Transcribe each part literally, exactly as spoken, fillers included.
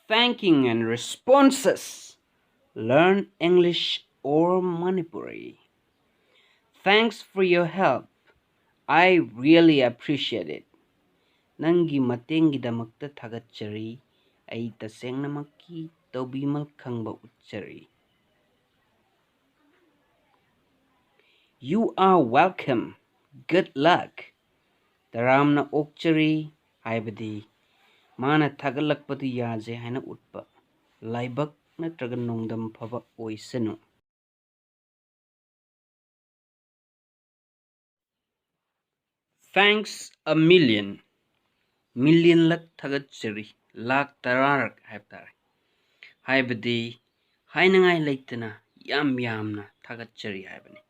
Thanking and responses. Learn English or Manipuri. Thanks for your help. I really appreciate it. ꯅꯪꯒꯤ ꯃꯇꯦꯡꯒꯤꯗꯃꯛꯇ ꯊꯥꯒꯠꯆꯔꯤ꯫ ꯑꯩ ꯇꯁꯦꯡꯅꯃꯛꯀꯤ ꯇꯧꯕꯤꯃꯜ ꯈꯪꯕ ꯎꯠꯆꯔꯤ꯫ You are welcome. Good luck. ꯇꯔꯥꯝꯅ ꯑꯣꯛꯆꯔꯤ ꯍꯥꯏꯕꯗꯤ ꯃꯥꯅ ꯊꯥꯒꯠꯂꯛꯄꯗꯨ ꯌꯥꯖꯩ ꯍꯥꯏꯅ ꯎꯠꯄ꯫ ꯂꯥꯏꯕꯛ ꯅꯠꯇ꯭ꯔꯒ ꯅꯣꯡꯗꯝ ꯐꯕ ꯑꯣꯏꯁꯅꯨ꯫ Thanks a million. ꯃꯤꯂꯤꯌꯟꯂꯛ ꯊꯥꯒꯠꯆꯔꯤ꯫ ꯂꯥꯛ ꯇꯔꯥꯔꯛ ꯍꯥꯏꯕ ꯇꯥꯔꯦ꯫ ꯍꯥꯏꯕꯗꯤ ꯍꯥꯏꯅꯉꯥꯏ ꯂꯩꯇꯅ ꯌꯥꯝ ꯌꯥꯝꯅ ꯊꯥꯒꯠꯆꯔꯤ ꯍꯥꯏꯕꯅꯤ꯫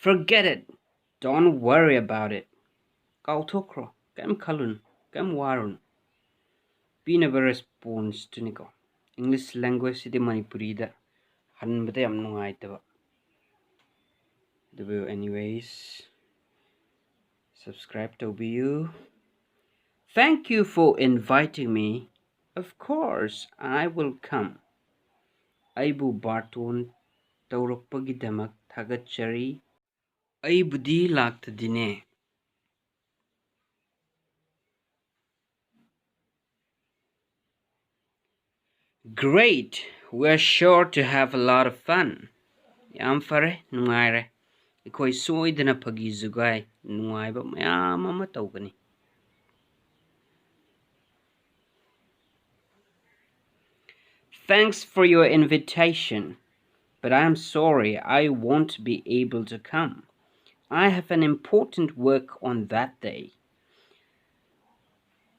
Forget it. Don't worry about it. ꯀꯥꯎꯊꯣꯛꯈ꯭ꯔꯣ꯫ ꯀꯩꯝ ꯈꯜꯂꯨꯅꯨ꯫ ꯀꯩꯝ ꯋꯥꯔꯨꯅꯨ꯫ ꯄꯤꯅꯕ ꯔꯦꯁꯄꯣꯟꯁꯇꯨꯅꯤꯀꯣ꯫ ꯏꯪꯂꯤꯁ ꯂꯦꯡꯒ꯭ꯋꯦꯖꯁꯤꯗꯤ ꯃꯅꯤꯄꯨꯔꯤꯗ ꯍꯟꯕꯗ ꯌꯥꯝ ꯅꯨꯡꯉꯥꯏꯇꯕ꯫ ꯑꯗꯨꯕꯨ anyways, subscribe ꯇꯧꯕꯤꯌꯨ꯫ Thank you for inviting me. Of course, I will come. ꯑꯩꯕꯨ ꯕꯥꯔꯇꯣꯟ ꯇꯧꯔꯛꯄꯒꯤꯗꯃꯛ ꯊꯥꯒꯠꯆꯔꯤ꯫ ꯑꯩꯕꯨꯗꯤ ꯂꯥꯛꯇꯗꯤꯅꯦ꯫ Great! We're sure to have a lot of fun. ꯌꯥꯝ ꯐꯔꯦ, ꯅꯨꯡꯉꯥꯏꯔꯦ꯫ ꯑꯩꯈꯣꯏ ꯁꯣꯏꯗꯅ ꯐꯥꯒꯤ ꯖꯨꯒꯥꯏ ꯅꯨꯡꯉꯥꯏꯕ ꯃꯌꯥꯝ ꯑꯃ ꯇꯧꯒꯅꯤ꯫ Thanks for your invitation, but I'm sorry I won't be able to come. I have an important work on that day.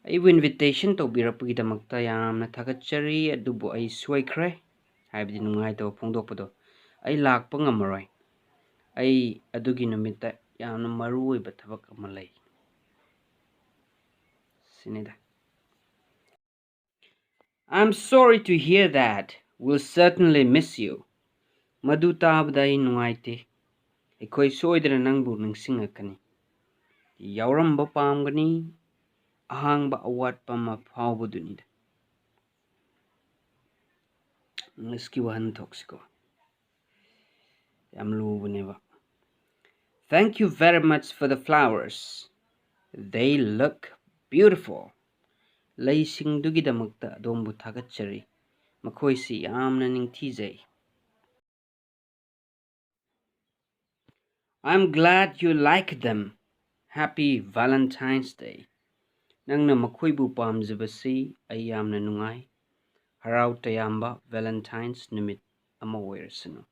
ꯑꯩꯕꯨ ꯏꯟꯚꯤꯇꯦꯁꯟ ꯇꯧꯕꯤꯔꯛꯄꯒꯤꯗꯃꯛꯇ ꯌꯥꯝꯅ ꯊꯥꯒꯠꯆꯔꯤ, ꯑꯗꯨꯕꯨ ꯑꯩ ꯁꯣꯏꯈ꯭ꯔꯦ, ꯍꯥꯏꯕꯗꯤ ꯅꯨꯡꯉꯥꯏꯇꯕ ꯐꯣꯡꯗꯣꯛꯄꯗꯣ꯫ ꯑꯩ ꯂꯥꯛꯄ ꯉꯝꯃꯔꯣꯏ꯫ ꯑꯩ ꯑꯗꯨꯒꯤ ꯅꯨꯃꯤꯠꯇ ꯌꯥꯝꯅ ꯃꯔꯨ ꯑꯣꯏꯕ ꯊꯕꯛ ꯑꯃ ꯂꯩ ꯁꯤꯅꯤꯗ꯫ I'm sorry to hear that. We'll certainly miss you. ꯃꯗꯨ ꯇꯥꯕꯗ ꯑꯩ ꯅꯨꯡꯉꯥꯏꯇꯦ꯫ ꯑꯩꯈꯣꯏ ꯁꯣꯏꯗꯅ ꯅꯪꯕꯨ ꯅꯤꯡꯁꯤꯡꯉꯛꯀꯅꯤ꯫ ꯌꯥꯎꯔꯝꯕ ꯄꯥꯝꯒꯅꯤ꯫ ꯑꯍꯥꯡꯕ ꯑꯋꯥꯠꯄ ꯑꯃ ꯐꯥꯎꯕꯗꯨꯅꯤꯗ꯫ ꯏꯪꯂꯤꯁꯀꯤ ꯋꯥꯍꯟꯊꯣꯛꯁꯤꯀꯣ, ꯌꯥꯝ ꯂꯨꯕꯅꯦꯕ꯫ Thank you very much for the flowers. They look beautiful. ꯂꯩꯁꯤꯡꯗꯨꯒꯤꯗꯃꯛꯇ ꯑꯗꯣꯝꯕꯨ ꯊꯥꯒꯠꯆꯔꯤ꯫ ꯃꯈꯣꯏꯁꯤ ꯌꯥꯝꯅ ꯅꯤꯡꯊꯤꯖꯩ꯫ I'm glad you like them. Happy Valentine's Day. ꯅꯪꯅ ꯃꯈꯣꯏꯕꯨ ꯄꯥꯝꯖꯕꯁꯤ ꯑꯩ ꯌꯥꯝꯅ ꯅꯨꯡꯉꯥꯏ꯫ ꯍꯔꯥꯎ ꯇꯌꯥꯝꯕ Valentine's ꯅꯨꯃꯤꯠ ꯑꯃ ꯑꯣꯏꯔꯁꯅꯨ꯫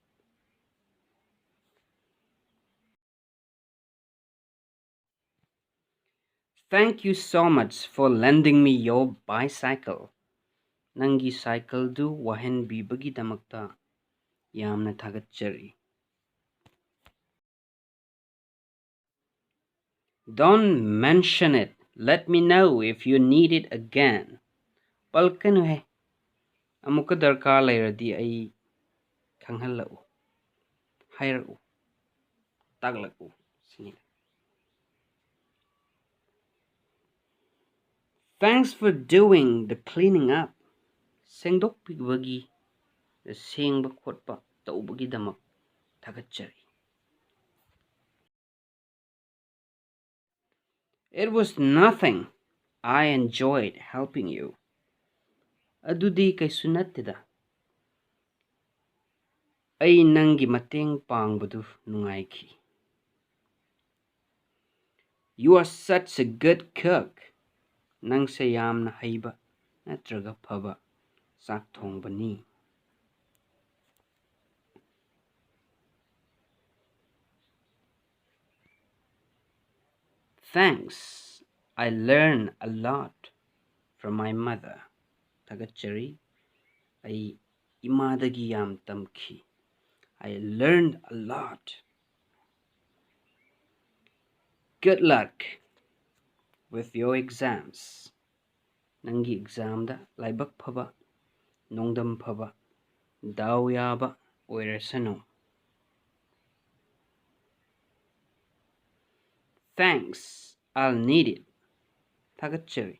Thank you so much for lending me your bicycle. ꯅꯪꯒꯤ ꯁꯥꯏꯀꯜꯗꯨ ꯋꯥꯍꯟꯕꯤꯕꯒꯤꯗꯃꯛꯇ ꯌꯥꯝꯅ ꯊꯥꯒꯠꯆꯔꯤ꯫ Don't mention it. Let me know if you need it again. ꯄꯜꯀꯅꯨꯍꯦ꯫ ꯑꯃꯨꯛꯀ ꯗꯔꯀꯥꯔ ꯂꯩꯔꯗꯤ ꯑꯩ ꯈꯪꯍꯜꯂꯛꯎ, ꯍꯥꯏꯔꯛꯎ, ꯇꯥꯛꯂꯛꯎ ꯁꯤꯅꯤ꯫ Thanks for doing the cleaning up. ꯁꯦꯡꯗꯣꯛꯄꯤꯕꯒꯤ, ꯁꯦꯡꯕ ꯈꯣꯠꯄ ꯇꯧꯕꯒꯤꯗꯃꯛ ꯊꯥꯒꯠꯆꯔꯤ꯫ It was nothing. I enjoyed helping you. ꯑꯗꯨꯗꯤ ꯀꯩꯁꯨ ꯅꯠꯇꯦꯗ꯫ ꯑꯩ ꯅꯪꯒꯤ ꯃꯇꯦꯡ ꯄꯥꯡꯕꯗꯨ ꯅꯨꯡꯉꯥꯏꯈꯤ꯫ You are such a good cook. ꯅꯪꯁꯦ ꯌꯥꯝꯅ ꯍꯩꯕ ꯅꯠꯇ꯭ꯔꯒ ꯐꯕ ꯆꯥꯛ ꯊꯣꯡꯕꯅꯤ꯫ Thanks. I learned a lot from my mother. ꯊꯥꯒꯠꯆꯔꯤ꯫ ꯑꯩ ꯏꯃꯥꯗꯒꯤ ꯌꯥꯝ ꯇꯝꯈꯤ꯫ I learned a lot. Good luck with your exams. ꯅꯪꯒꯤ ꯑꯦꯛꯖꯥꯝꯗ ꯂꯥꯏꯕꯛ ꯐꯕ, ꯅꯣꯡꯗꯝ ꯐꯕ, ꯗꯥꯎ ꯌꯥꯕ ꯑꯣꯏꯔꯁꯅꯨ꯫ Thanks, I'll need it. ꯊꯥꯒꯠꯆꯔꯤ꯫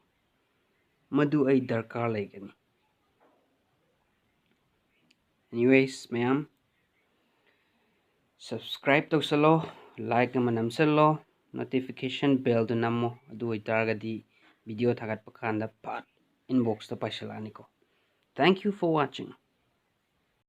ꯃꯗꯨ ꯑꯩ ꯗꯔꯀꯥꯔ ꯂꯩꯒꯅꯤ꯫ Anyways, ꯃꯌꯥꯝ, subscribe ꯇꯧꯁꯜꯂꯣ, like ꯑꯃ ꯅꯝꯁꯜꯂꯣ, notification bellꯗꯨ ꯅꯝꯃꯣ꯫ ꯑꯗꯨ ꯑꯣꯏꯇꯥꯔꯒꯗꯤ video ꯊꯥꯒꯠꯄ ꯀꯥꯟꯗ ꯐꯠ inboxꯇ ꯄꯥꯏꯁꯜꯂꯛꯑꯅꯤꯀꯣ꯫ Thank you for watching.